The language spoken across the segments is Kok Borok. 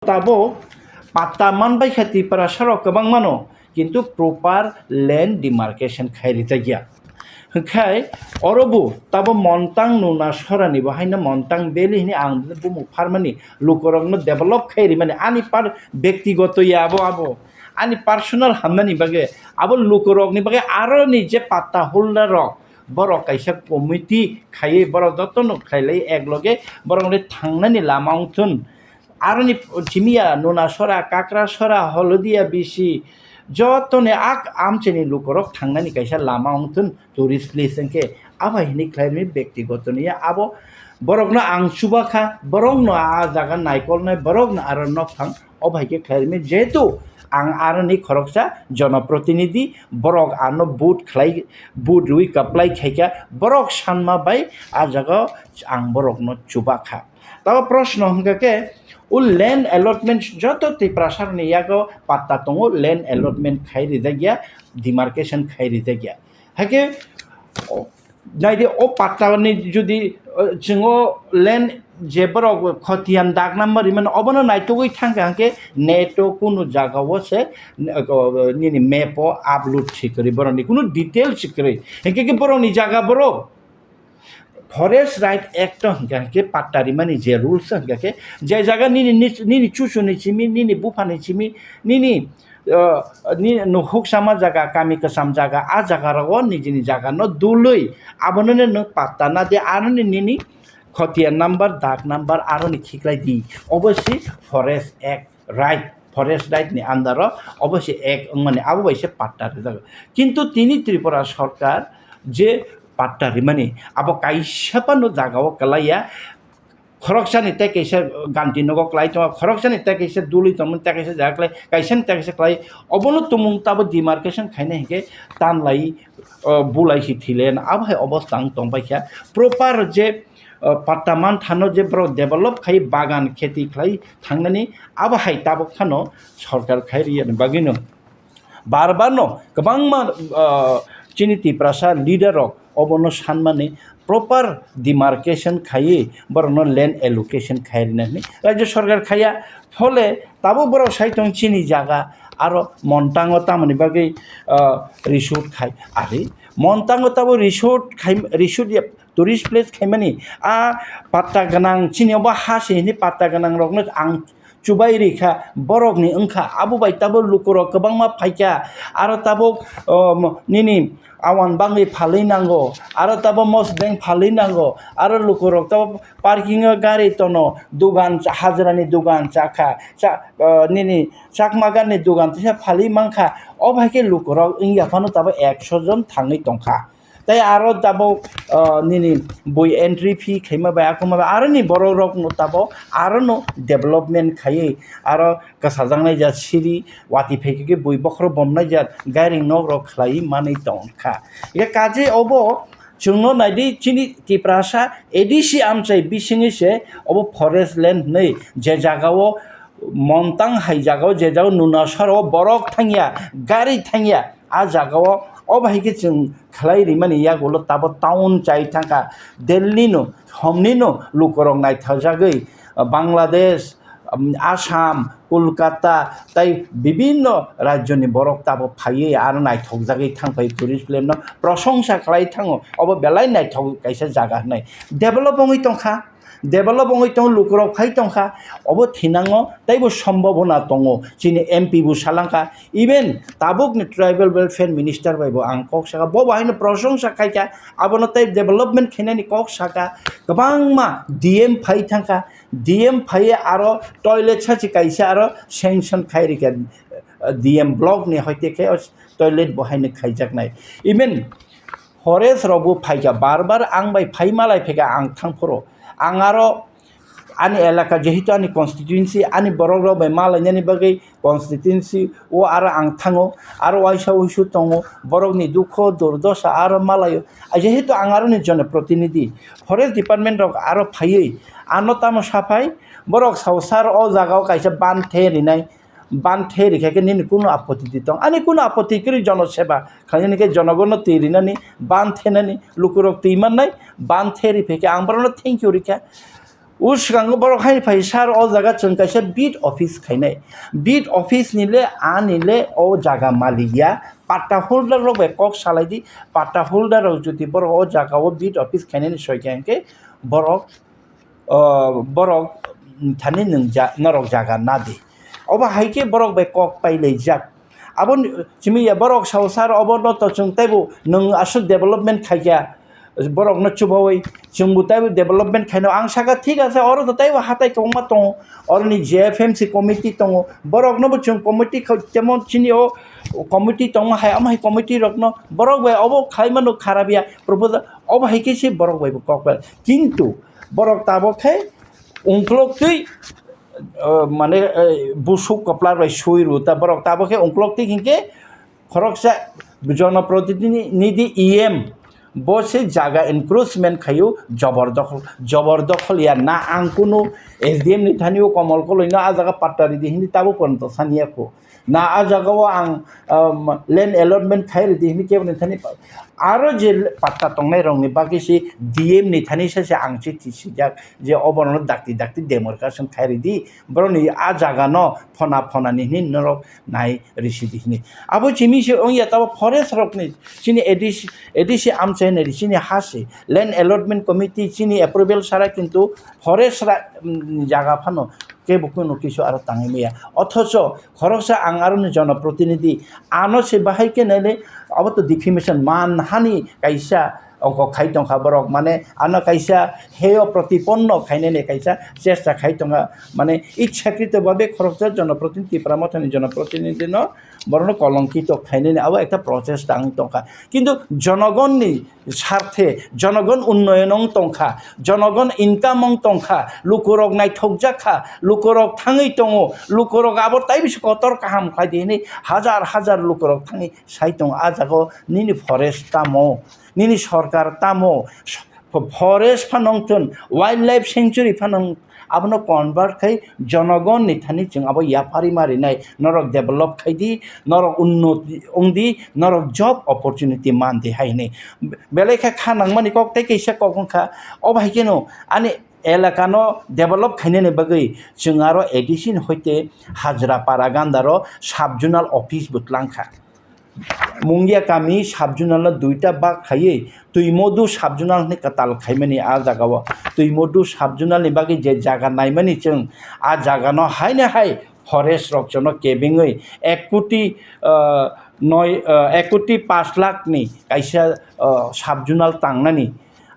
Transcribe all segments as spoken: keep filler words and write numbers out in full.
Tabo patta manbai kha Tiprasa rok kwbang mano, kintu proper land demarcation khai rijak ya. Hwnkhe oro bo tabo Montang Nunasora ni bo haino Montang Valley hini ang bumung pharmani lukorokno develop khai rimani ani par bektigoto ya abo abo ani personal hamnani bagwi abo lukorokni bagwi aro ni je patta holder rok borok kaisa committee khaiwi borok jotono khailai ek loge borok le thangnani lama wngthun. Aroni chimiya Nunasora, Kakrasora, Holodia bisi jotoni ak amchini lukorok thangnani kaisa lama wngthun tourist place hwnkhe abo hai hwnwi khlaimani bektigoto niya abo borokno ang chubakha, borokno a jaga naikolnai, borokno aro nokphang obo hai khe khlaimani jehetu ang aroni khoroksa jonoprotinidhi, borok ano vote khlai, vote rwi kwplai khaikha, borok sanma bai a jaga ang borokno chubakha. Tabo proshno hwnkha khe, o land allotment joto Tiprasarokni yago patta tongo, land allotment khai rijak ya, demarcation khai rijak ya. Haikhe, o, naidi o patta ni judi, o, chwng o land je borok khotiyan dak number rimani, obono naitugwi thangkha hwnkhe neto kunu jaga o se, o, nini map o upload si kwrwi, borokni kunu details si kwrwi. Hinkhe khe borokni jaga borok Forest Right Act o hwnkha khe patta rimani je rules o hwnkha khe, je jaga nini, nini, nini chuchuni simi, nini buphani simi, nini, uh, nini nukhuk sama jaga, kami kwcham jaga, a jaga rogo nijini jaga no dului, abono no nwng patta na di, ano ni nini khotiya number, dak number, aro ni khiklai di, obo si Forest Act. Right, forest right ni under o obo se ek wngmani, abo bai se patta rijak. Kintu tini Tripura sorkar je patta rimani, abo kaisa phano jaga o kwlai ya. Khoroksani tei kaisa ganti nogo kwlai tongo, khoroksani tei kaisa dului tongmani, tei kaisa jaga kwlai, kaisani tei kaisa kwlai. Obono tumung tabo demarcation khaina hinkhe tanlai, o, bulai si thile, abo hai obostha ang tongbai kha. Proper je, o, patta manthano je borok develop khai, bagan kheti khlai, thangnani abo hai tabuk phano sorkar khai riyani bagwino bar bar no kwbangma, ah, chini Tiprasa leader rok obono sanmani proper demarcation khaiwi borokno land allocation khai rina hwnwi Rajya Sorkar khaiya. Phole tabuk borok sai tong chini jaga aro Montango tamoni bagwi, ah, resort khai ari Montango tabuk resort khai, resort ya tourist place khaimani, a patta gwnang chini obo ha se hini patta gwnang rokno ang chubai rikha, borokni wngkha, abo bai tabuk lukurok kwbangma phaikha, aro tabuk, um, nini awan bangwi phalwi nango, aro tabuk mosdeng phalwi nango, aro lukurok tabuk parking o gari tono, dugan cha-, hajrani dugan chakha, cha-, uh, nini chakma gani dugan teisa phalwi mankha, o hai khe lukurok wngya phano tabuk ekso jon thangwi tongkha. Tei aro tabuk, ah, nini bui entry fee khaima bai, akuma bai, aroni borok rok no tabuk aro no development khaiwi, aro kwsajaknai jat siri, watwi phaikhe bui bokhorok bomnai jat, gairing nok rok khlaiwi manwi tongkha. Hingkhe kaje obo chwngno naidi, chini Tiprasa A D C amchai bisingwi se obo forest land hwnwi je jaga o Montang hai jaga o je jaga o Nunasora o borok thangya, gari thangya, a jaga o, o bahai khe chwng khlai rimani yagulo tabo town chai thangkha, Delhi no, somni no lukurok naithajagwi, Bangladesh, um, Assam, Kolkata, tai bibinno rajyoni borok tabo phaiwi aro naithokjagwi thangphai tourist place no prosongsa khlai thango, obo belai naithok kaisa jaga hinwi develop wngwi tongkha. Develop wngwi tongo, lukurok phai tongkha, obo thinango teibo sombobona tongo. Chini M P bo salangkha, even tabukni Tribal Welfare Minister bai bo ang kok saka, bo bo haino prosongsa khaikha, abono tei development khainani kok saka. Kwbangma D M phai thangkha, D M phaiya aro toilet sachi kaisa aro sanction khai rikha, D M block ni hoite khe o toilet bo haino khaijaknai. Even Forest rok bo phaikha, bar bar ang bai phai malai phaikha, ang thang phuru ang aro ani elaka, jehetu ani constituency, ani borok rok bai malainani bagwi constituency o aro ang thango, aro waisa wuisu tongo, borok ni dukho durdosa aro malaio. Jehetu ang aroni jonoprotinidhi, forest department rok aro phaiwi ano tamo saphai, borok sao sir o jaga o kaisa ban the rinai, ban the rikha khe nini kunu apoti di tong? Ani kunu apoti kwrwi, jono seba khlainani khe jonogono twi rinani, ban thenani, lukurok twi mannai, ban the ri phaikhe ang borokno thank you rikha. O swkango borok hai phai sir, o jaga chwng kaisa beat office khainai. Beat office ni le ani le o jaga malik ya. Patta holder rok bai kok salai di. Patta holder rok jodi borok o jaga o beat office khainani soi kha hwnkhe borok, o, borok thani nwng ja-, norok jaga na di. Obo hai khe borok bai kok pai lai jak. Abo ni, simi ya borok sao sir, obo no to chwng taibo nwng aswk development khai kha. Borokno chubaui chwngbo taibo development khaino. Ang saka thik ase, oro to taibo hatai kwbangma tongo, oroni J F M C committee tongo, boroknobo chwng committee kha-, jemon chini o committee tongma hai, omo hai committee rokno borok bai obo khaimano kharap ya proposal, obo hai khe se borok baibo kok bai. Kintu borok tabok khe ungkloktwi, o, mane, e, busuk koplar bai sui rw ta, borok tabok khe ungkloktwi hinkhe khoroksa jonoprotinidhi E M, bo se jaga encroachment khaio, jobor dokhol, jobor dokhol ya na, ang kunu S D M ni thani o Komol Koloi no a jaga patta ridi hini tabo porjonto sani ya kho. Na a jaga o ang, um, land allotment khai ridi hini kebo ni thani pa-, aro je patta tongnai rok ni bagwi se D M ni thani se se ang chithi sijak je obono dakti dakti demarcation khai ridi, borok ni a jaga no phona phona ni hini norok nai risi di hini. Abo chini se wng ya tabo forest rok ni chini A D C, A D C amchai nai ri chini ha se land allotment committee chini approval sara kintu forest ra, mm, jaga phano kebo kunu kisu aro tangwi maya. Othocho khoroksa ang aro ni jonoprotinidhi ano se bahai khe nai le abo to defamation man hani kaisa ongkho khai tongkha borok, mane ano kaisa heyo protiponno khainani kaisa chesta khai tongkha, mane ichchakrito bhabe khoroksa jonoprotinidhi, Tipra Mothani jonoprotinidhi no borokno kolonkito khainani abo ekta prochesta wng tongkha. Kintu jonogonni sarthe, jonogon unnoyon wng tongkha, jonogon income wng tongkha, lukurok naithokjak kha, lukurok thangwi tongo, lukurok abo tai bisi kotor kaham khlai di hwnwi hajar hajar lukurok thangwi sai tongo. A jaga o nini forest tamo? Nini sorkar tamo? Forest phano wng thun, wildlife sanctuary phano wng, abono convert khai jonogon ni thani chwng abo yapharima rinai, norok develop khai di, norok unnoti wng di, norok job opportunity man di hai hinwi. Belai khe kha nangmani kok tei kaisa kok wng kha, obo hai kheno ani elaka no develop khainani bagwi chwng aro A D C ni hoite Hajra Para Gandaro sub zonal office bo twlang kha. Mungia kami sub zonal no duita bak khaiwi Twimodu sub zonal hinwi kwtal khaimani a jaga o. Twimodu sub zonal ni bagwi je jaga naimani chwng, a jaga no haino hai forest rok jono kebengwi ek koti, ah, noi, ah, ek koti pash lakh ni kaisa, ah, sub zonal tangnani.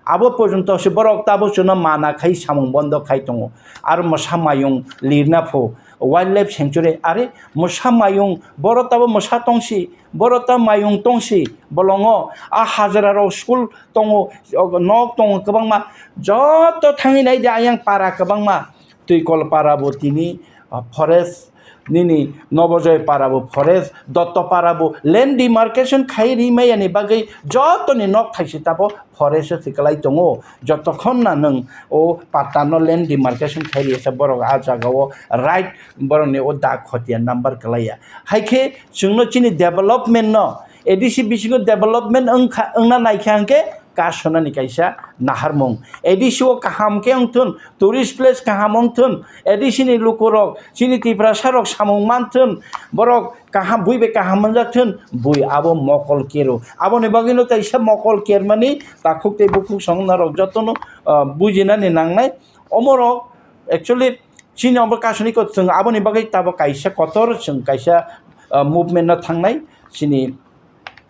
Abo porjonto se borok tabuk chwngno mana khai samung bondo khai tongo. Aro mwsa mayung lirna pho wildlife sanctuary, are mwsa mayung, borok tabuk mwsa tongsi, borok ta mayung tongsi bolongo, a hajra rok school tongo, nok tongo kwbangma, joto thangwi nai di ayang para kwbangma, Twikol para bo tini, ah, forest, nini Nobojoy para bo forest, Dotto para bo land demarcation khai ri maya ni bagwi jotoni nok thaisi tabo forest o se kwlai tongo. Jotokhon na nwng o patta no land demarcation khai ri ya se borok a jaga o right borok ni o dak khotiya number kwlai ya. Hai khe chwngno chini development no A D C bisingo development wngkha, wngna naikha hwnkhe kasonani kaisa naharmung. A D C o kaham khe wngthun, tourist place kaham wngthun, A D C ni lukurok, chini Tiprasa rok samung manthun, borok kaham, bui bai kaham manjakthun, bui abo mokol kero. Aboni bagwino kaisa mokol kermani takhuk tei bukhuk songno rok jotono, ah, bujinani nangnai. Omorok actually chini obo kasoniko chwng aboni bagwi tabo kaisa kotor chwng kaisa, ah, movement no thangnai chini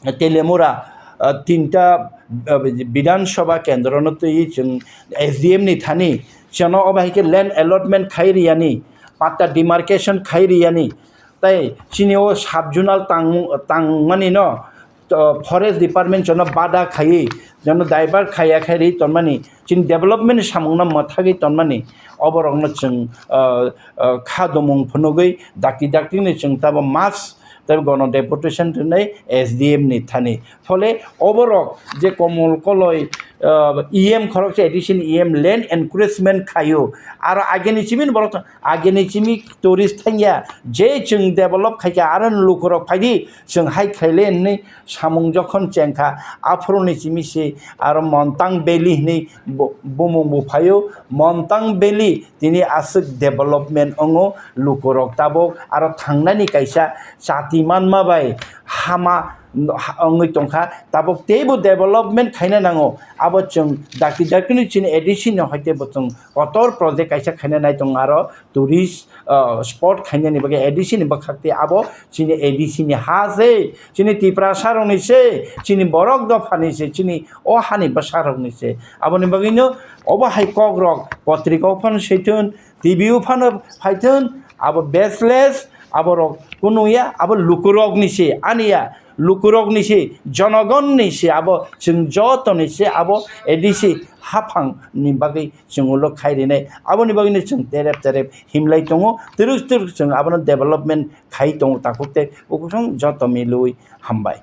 Telemura, ah, tinta, ah, Bidhan Sabha kendro no twi chwng S D M ni thani chwngno obo hai khe land allotment khai riyani, patta demarcation khai riyani, tei chini o sub zonal tang, tangmani no, to, forest department jono bada khaiwi, jono divert khaiya khai ri tonmani, chini development ni samung no mwthagwi tonmani, oborok no chwng, ah, ah, kha domung phunugwi dakti dakti ni chwng tabo mass tei gono deputation rwnai S D M ni thani. Phole oborok je Komol Koloi, ah, E M khoroksa A D C ni E M land encroachment khaio. Aro ageni simi borok to, ageni simi tourist thangya. Je chwng develop khaikha aro lukurok phaidi chwng hai khaile hinwi samung jokhon chengkha. Aphuruni simi se aro Montang Valley hinwi bu-, bumung buphaio. Montang Valley tini aswk development wngo, lukurok tabuk aro thangnani kaisa chati manma bai hama wngwi tongkha, tabuk teibo development khaina nango. Abo chwng dakti dakti ni chini A D C ni hoite bo chwng kotor project kaisa khaina nai tongo, aro tourist, ah, spot khainani bagwi A D C ni bwkhak tei abo chini A D C ni ha se, chini Tiprasa rokni se, chini borok dophani se, chini o hani bwsa rokni se. Aboni bagwino obo hai kok rok potrika o phano swi thun, T V o phano phai thun, abo baseless, abo rok kunu ya, abo lukurok ni se, ani ya, lukurok ni se, jonogon ni se, abo chwng joto ni se, abo A D C haphang ni bagwi chwng ulo khai rinai. Aboni bagwino chwng terep terep himlai tongo, twrwk twrwk chwng abono development khai tongo takhuk tei bukhuk joto milwi hambai.